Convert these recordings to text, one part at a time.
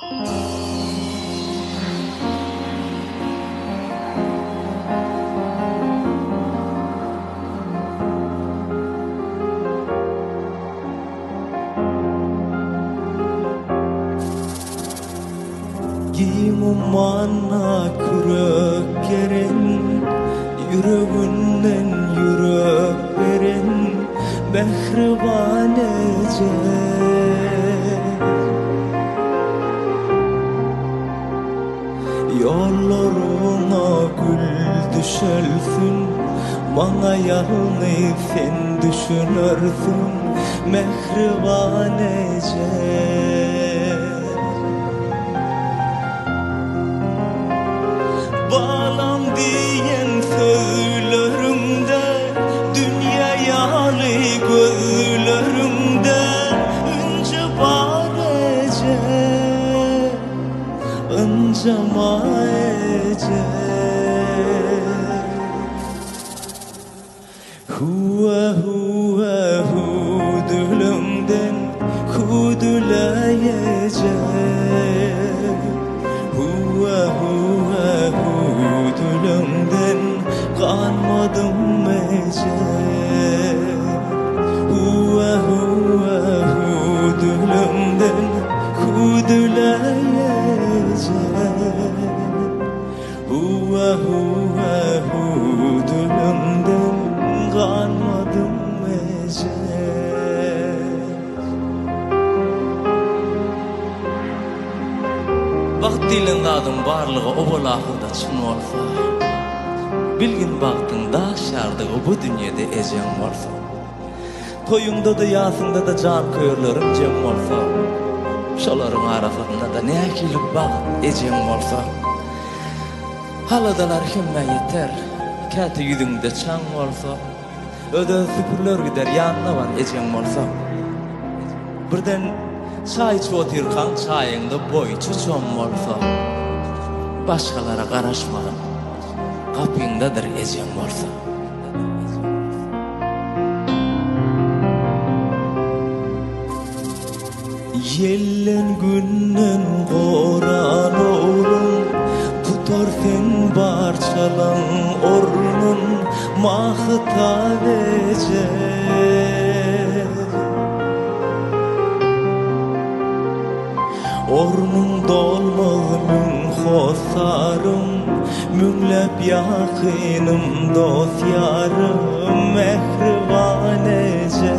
Giň ummanda kürek geren, Ýüreginden ýürek beren Mähriban eje. Ýollaryňa gül düşelsin, Maňa ýalňyz sen düşünersiň, Mähriban eje. Balam diýen sözleriňde, Dünýä ýaly gözleriňde Ünji bar eje, Ynjama eje. Hüwwe hüwwe hüwdüliňden hüwdüläýeje Hüwwe hüwwe hüwdüliňden ganmadym eje Hüwwe hüwwe hüwdüliňden hüwdüläýeje Huwa huwa hudulymdan ganmadym eje. Bagt diýlen zadyň barlygy owal-ahyrda çyn bolsa, Bilgin bagtyň daş ýardygy bu dünýede ejeň bolsa. Toýuňda-da, ýasyňda-da janköýerleriň jem bolsa, Şolaryň arasynda-da nähili bagt ejeň bolsa. Aladalar hemmä ýeter, käte ýüzüňde çaň bolsa, Öz-özi süpüriler gider ýanyna bar ejeň bolsa. Birden çaý içip otyrkaň çaýyňda boýy çom bolsa, Başgalara garaşmagyn, gapyňdadyr ejeň bolsa. Ýelden günden goran ogluň Tutar sen barçalaň ornun Mahytap eje. Ornuň dolmaz müň hossaryň, Müňläp ýakynym, dost-ýarym, Mähriban eje.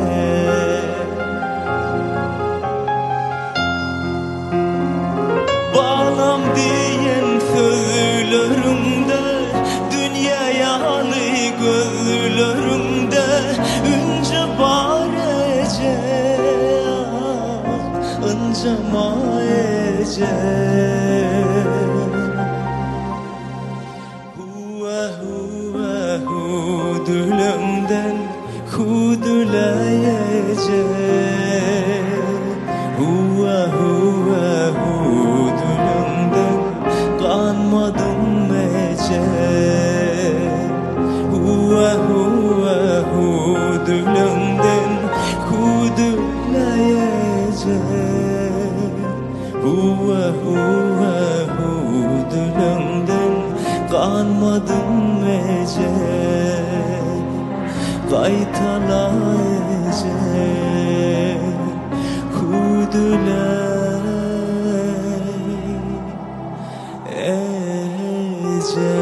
Balam diýen sözleriňde, Dünýä ýaly gözleriňde Ünji bar eje. Ynjama eje. Huwa huwa hüwdülemden hüwdüläý eje. Huwa huwa hüwdülemden ganmadym eje. Huwa huwa hüwdülemden hüwdüläý Eje, huwa huwa hüwdüleňden ganmadym eje, Gaýtala eje, hüwdüle eje.